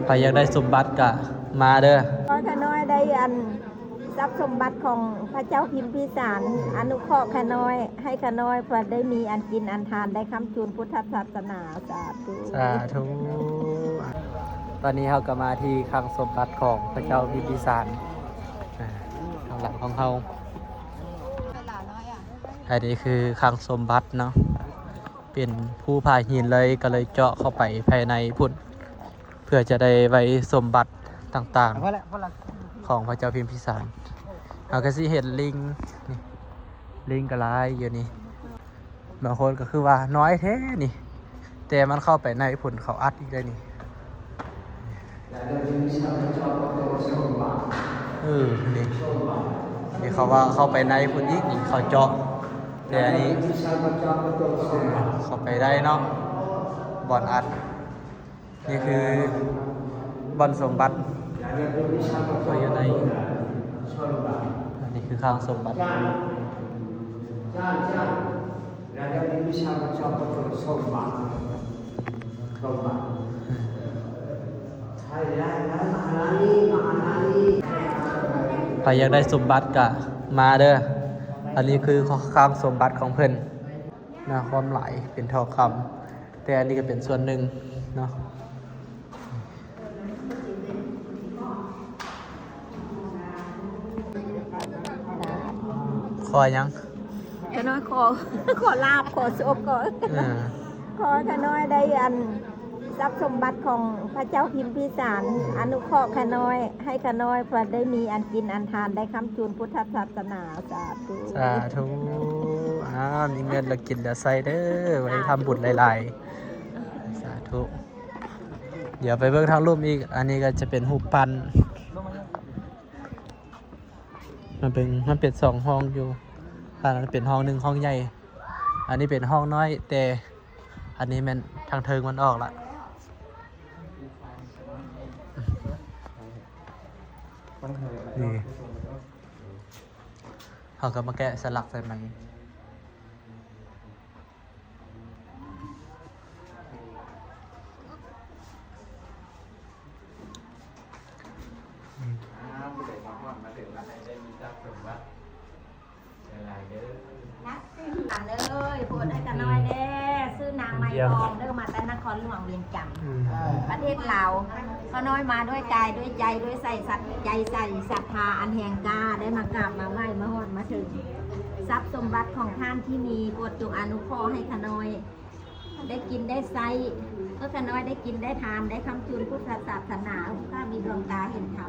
ໃຜຢາກໄດ້ສົມບັດກະມາເດີ. ຂໍຂ້ານ້ອຍໄດ້ອັນ ຊັບສົມບັດຂອງພະເຈົ້າພິມພິສານ ອະນຸເຄາະຂ້ານ້ອຍ ໃຫ້ຂ້ານ້ອຍພອໄດ້ມີອັນກິນອັນທານ ໄດ້ຄ້ຳຈູນພຸດທະສາສະໜາ. ສາທຸ ສາທຸ. ຕອນນີ້ເຮົາກໍມາທີ່ຄັງສົມບັດຂອງພະເຈົ້າພິມພິສານ ອາ ທາງຫຼັງຂອງເຮົາ. ອັນນີ້ຄືຄັງສົມບັດເນາະ ເປັນພູຜາຫີນເລີຍ ກໍເລີຍເຈາະເຂົ້າໄປພາຍໃນພຸ້ນ ເພື່ອຈະໄດ້ໄວ້ສົມບັດຕ່າງໆ ພໍແລ້ວ ພໍແລ້ວ ຂອງພະເຈົ້າພິມພິສານ. ເຮົາກໍຊິເຫັນລິງ ນີ້ ລິງກໍຫຼາຍຢູ່ນີ້. ບາງຄົນກໍຄືວ່ານ້ອຍແທ້ນີ້ ແຕ່ມັນເຂົ້າໄປໃນພຸ້ນ ເຂົາອັດອີກໄດ໋ນີ້. ເອີ ນີ້ ນີ້ເຂົາວ່າເຂົ້າໄປໃນພຸ້ນອີກນີ້ ເຂົາເຈາະ ແຕ່ອັນນີ້ເຂົ້າໄປໄດ້ເນາະ ບ່ອນອັດ. ນີ້ຄືບ່ອນສົມບັດ ເຂົາຢູ່ໃນ ອັນນີ້ຄືຄັງສົມບັດ. ໃຜຢາກໄດ້ສົມບັດກະມາເດີ. ອັນນີ້ຄືຄັງສົມບັດຂອງເພິ່ນນະ ຄວາມຫຼາຍເປັນທອງຄຳ ແຕ່ອັນນີ້ກໍເປັນສ່ວນໜຶ່ງເນາະ. ຂໍຫຍັງ? ຂ້ານ້ອຍຂໍ ຂໍລາບ ຂໍໂຊກ ຂໍ ເອີ ຂໍໃຫ້ຂ້ານ້ອຍໄດ້ອັນ ຊັບສົມບັດຂອງພະເຈົ້າພິມພິສານ ອະນຸເຄາະຂ້ານ້ອຍ ໃຫ້ຂ້ານ້ອຍພອໄດ້ມີອັນກິນອັນທານ ໄດ້ຄ້ຳຈູນພຸດທະສາສະໜາ. ສາທຸ ສາທຸ. ອ້າວ ມີເງິນແລ້ວກິນແລ້ວໃຊ້ເດີ ໄວ້ທຳບຸນຫຼາຍໆ. ສາທຸ. ດຽວໄປເບິ່ງທາງລຸ່ມອີກ. ອັນນີ້ກໍຈະເປັນຮູບປັ້ນ ມັນເປັນ ມັນເປັນສອງຫ້ອງຢູ່ ອັນນັ້ນເປັນຫ້ອງໜຶ່ງ ຫ້ອງໃຫຍ່ ອັນນີ້ເປັນຫ້ອງນ້ອຍ ແຕ່ອັນນີ້ແມ່ນທາງເທິງມັນອອກລະ ນີ້ ເຮົາກໍມາແກະສະຫຼັກໃສ່ໃໝ່. ອ້າວ ຜູ້ໃດມາຮອດມາເຖິງລະໃຫ້ໄດ້ມີຊັບສົມບັດຫຼາຍໆເດີ. ນັກສຶກສາເອີຍ ໂພດໃຫ້ຂ້ານ້ອຍແດ່ ຊື່ນາງໄມທອງເດີ ມາແຕ່ນະຄອນຫຼວງວຽງຈັນ ອືມ ເອີ ປະເທດລາວ. ຂ້ານ້ອຍມາດ້ວຍກາຍ ດ້ວຍໃຈ ດ້ວຍໃສ່ສັດ ໃຈໃສ່ສັດທາອັນແຮງກ້າ ໄດ້ມາກາບມາໄຫວ້ ມາຮອດມາເຖິງ ຊັບສົມບັດຂອງທ່ານທີ່ມີ ໂປດຈົ່ງອະນຸເຄາະໃຫ້ຂ້ານ້ອຍ ໄດ້ກິນໄດ້ໃຊ້ ເອີ ຂ້ານ້ອຍໄດ້ກິນໄດ້ທານ ໄດ້ຄ້ຳຈູນພຸດທະສາສະໜາ ຜູ້ຂ້າມີດວງຕາເຫັນທ